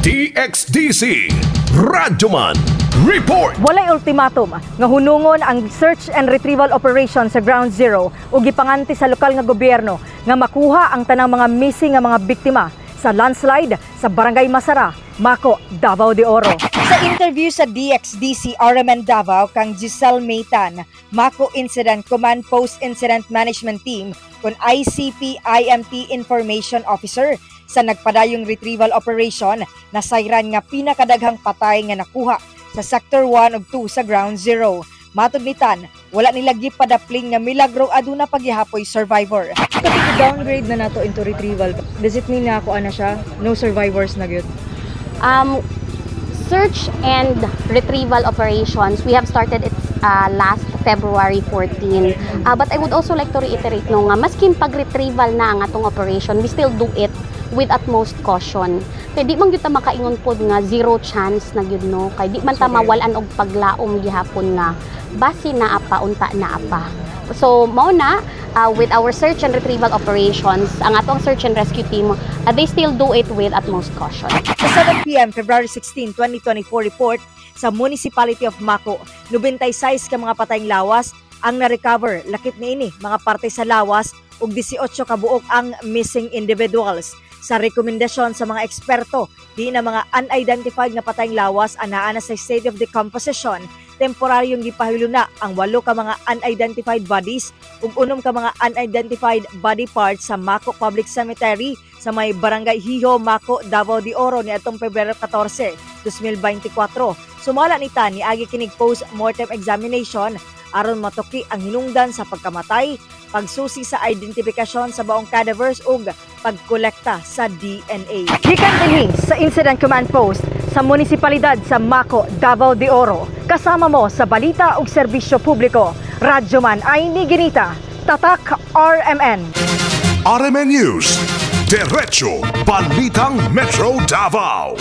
DXDC Radyoman Report. Walay ultimatum nga hunungon ang search and retrieval operation sa Ground Zero ug gipanganti sa lokal nga gobyerno nga makuha ang tanang mga missing nga mga biktima sa landslide sa Barangay Masara, Maco, Davao de Oro. Sa interview sa DXDC RMN Davao kang Giselle Maytan, Maco Incident Command Post Incident Management Team kon ICP IMT Information Officer, sa nagpadayong retrieval operation, nasayran nga pinakadaghang patay nga nakuha sa Sector 1 ug 2 sa Ground Zero. Matod ni Tan, wala nila gipadapling nga milagro aduna paghihapoy survivor. Kapag downgrade na nato into retrieval, does it mean na ako ana siya? No survivors na gyud? Search and retrieval operations, we have started it last February 14. But I would also like to reiterate, no, nga maskin pag-retrieval na ang atong operation, we still do it with utmost caution. Kay di man gyud ta makaingon pod nga zero chance na gyud, no. Kay di man ta mawalan og paglaom gihapon nga basi naa pa, unta naa pa. So mao na, with our search and retrieval operations, ang atong search and rescue team, they still do it with utmost caution. Sa 7 p.m. February 16, 2024 report sa Municipality of Maco, 96 ka mga patayng lawas ang na-recover. Lakip niini mga parte sa lawas ug 18 ka buok ang missing individuals. Sa rekomendasyon sa mga eksperto, di na mga unidentified nga patayng lawas ang naa na sa state of decomposition. Temporaryong gipahiluna ang walo ka mga unidentified bodies ug unom ka mga unidentified body parts sa Maco Public Cemetery sa may Barangay Hijo, Maco, Davao de Oro niadtong Pebrero 14, 2024. Sumala ni Tan, niagi kinig post-mortem examination aron matuki ang hinungdan sa pagkamatay, pagsusi sa identifikasyon sa baong cadavers ug pagkolekta sa DNA. Gikan dinhi sa Incident Command Post sa Munisipalidad sa Maco, Davao de Oro. Kasama mo sa balita ug serbisyo publiko. Radyoman ay ni Ginita. Tatak RMN. RMN News. Diretso Balitang Metro Davao.